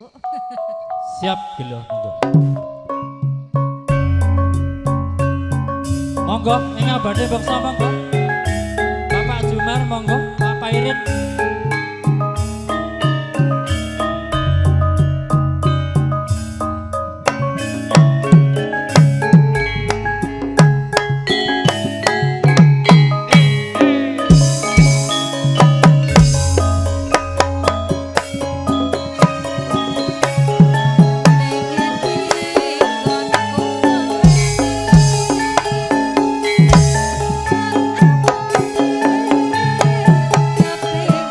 Siap gelo monggo. Monggo ing abade beksa monggo. Bapak Jumar monggo, Pak Pairit. Pengen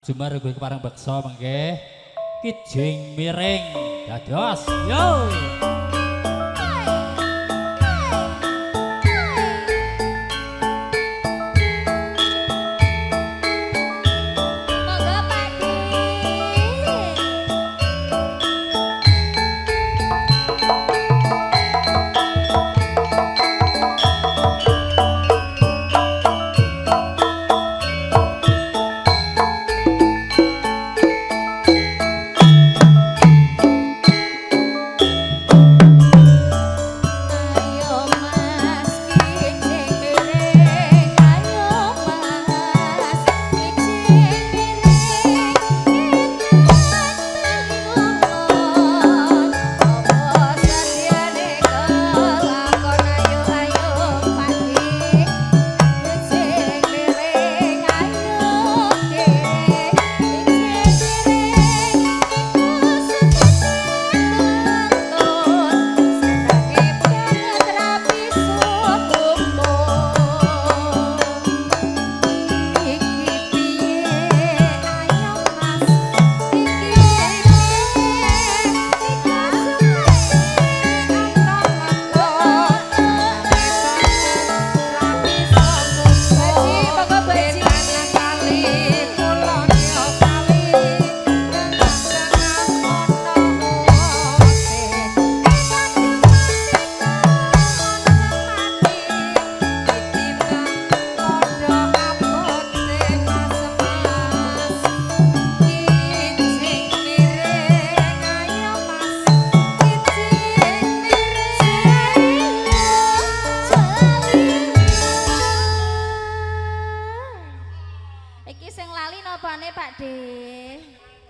Jumar ugi kepareng beksa mengke kijing miring dados yo. Monggo Pak D. Ayo Mas kijing miring, ayo Mas kijing miring, kita telulon. Apa sadyane kelakon, ayo ayo Pak D. Kijing miring, ayo Dik. Kijing miring iku sejati tetun. Senenge banget rapi sukumpul. Iki piye ayo Mas, iki piye iku Baji, monggo Baji. Iki sing lali napane Pak De?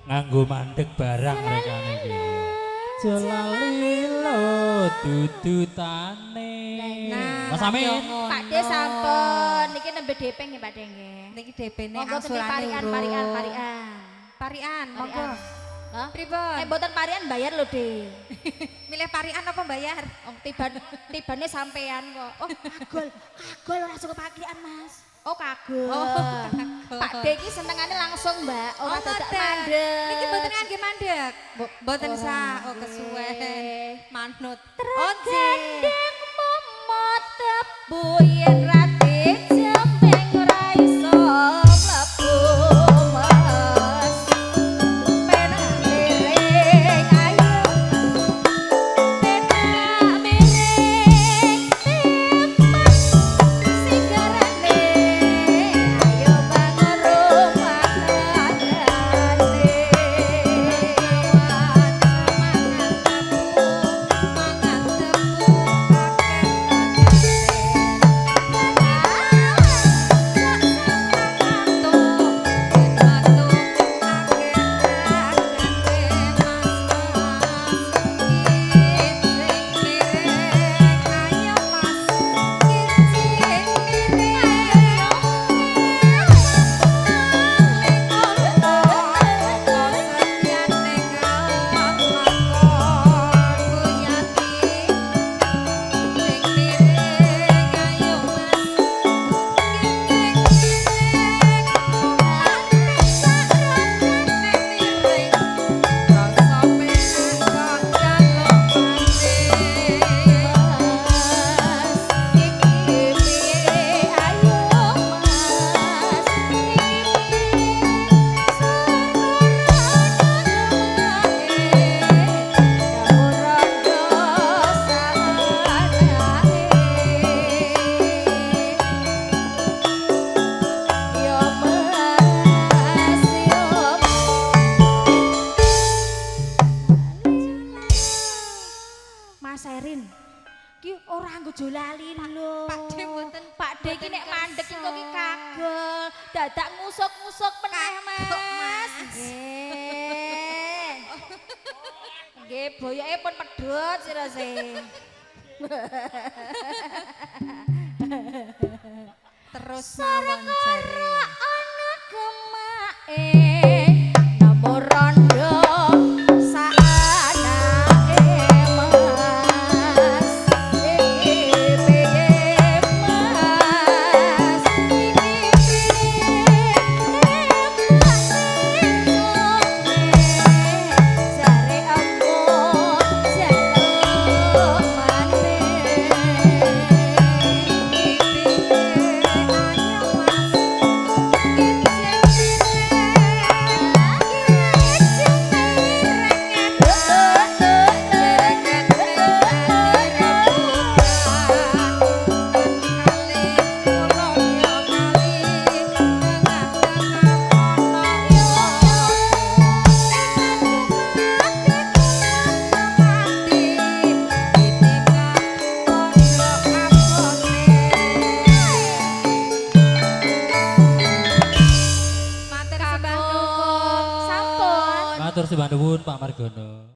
Nganggo mandek barang rekane iki. Jelali lo dudutane. Nah, Mas Amin. Pak De sampun niki nembe DP nggih Pak De nggih. Niki DP-ne Monggo teni angsulane parikan urung. parikan parikan. Parikan, monggo. Hah? Pripun? Eh mboten parikan bayar lho De. Milih parikan apa bayar? Wong tiban tibane sampean kok. Oh, kagol. Kagol ora cukup pakian, Mas. Oh, kagol. Oh, kagol. Pak D iki senengane langsung, Mbak. Ora Oh, dadak ngoten. mandek. Niki mboten ngangge mandek. Mboten Ora sah, oh nggih. kesuwen. Manut. Oh, nggih. Gendeng momot tebu yen rati jembeng ora iso mlebu Mas. Penak miring ayo. Penak miring tipas sigarane. Ayo bangun rumah tanggane. Mangan tebu, mangan Aja lali lho. Pak D mboten Pak D iki nek mandek iki kok ki kagel, dadak ngusuk-ngusuk meneh Mas. Mas. Nggih. Nggih, boyoke pun pedhot sirase. Terus mawon jare. Ana gemake namo rondo saanake Mas. Iki piye Mas? Iki piye Mas? Sembah nuwun Pak Margono.